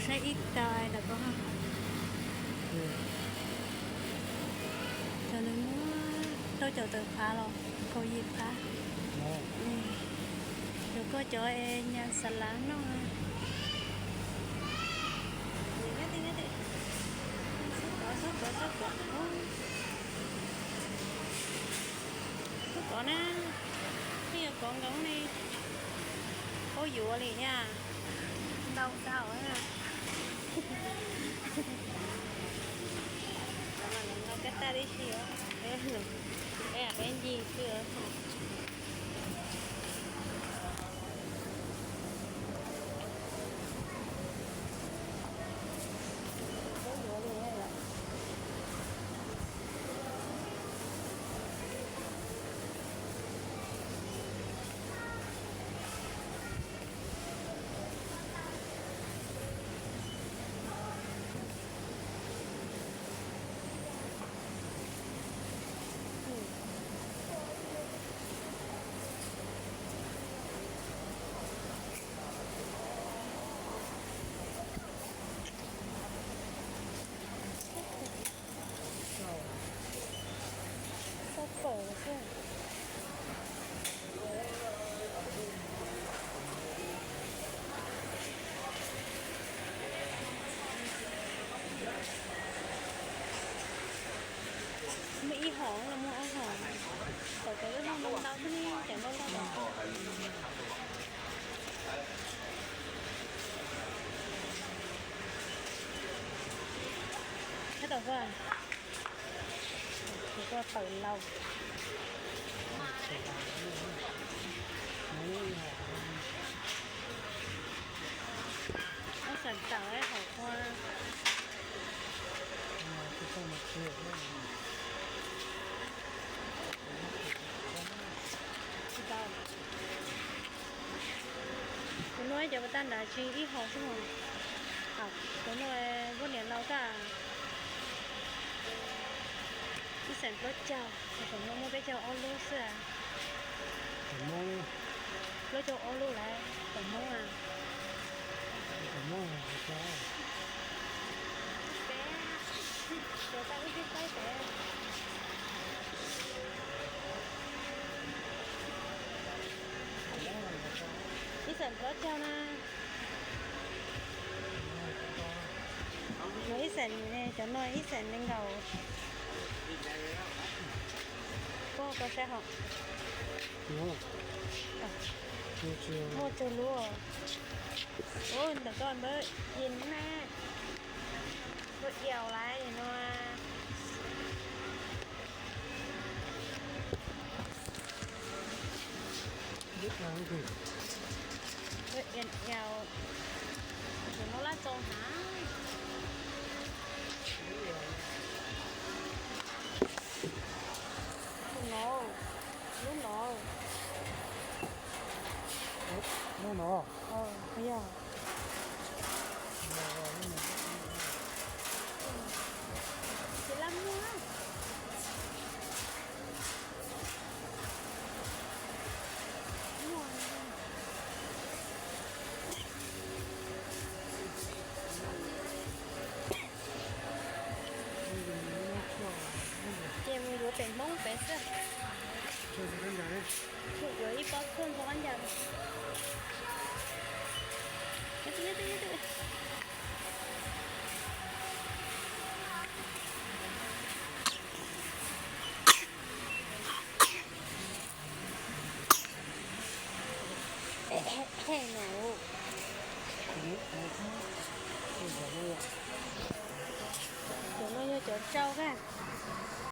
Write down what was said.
Saib ib tais ntawm ko. Cov nws muab rau caum tawm phav los kaum yim phav. Cov ko cov es nyas xav lav noj. Xub kov, xub kov, xub kov. Xub kov na, twb yog kov nkoos li, paub yuav li thiab, ntau ntau na. Mas lawv nqa kab taj tib si, peb ncig xwb. Xauj pom xwb. Muaj ib hom los muaj ob hom, thaum cov lub noj ntau ntau xwb ne, cov ntau ntau. Kab tom kua, kua tawm laus. Ob xam tawm hom kua. Tus no cov pas tag nrad tsis ib hom xwb os. Tus no vuab niam laus tag, ib xees plaub caug, tus no muaj peb caug ob lub xwb. Plaub caug ob lub lawm, tus Hmoob a. Ib xees plaub caug na. No ib xees, cov no ib xees nees nkaum. Koj, koj saib hov. Muaj tsawg lub. Ub, ntawm koj npawb yin na. Koj iaus lawm no. Tus no lab txaus hnav. Tus no, lub no. Lub no. Yog. Tsis lab muag. Ces mus yuav pem Hmoob pem xwb. Yuav ib pob tshuaj ntxuag qab ncas. Cov no yog cov tsau na.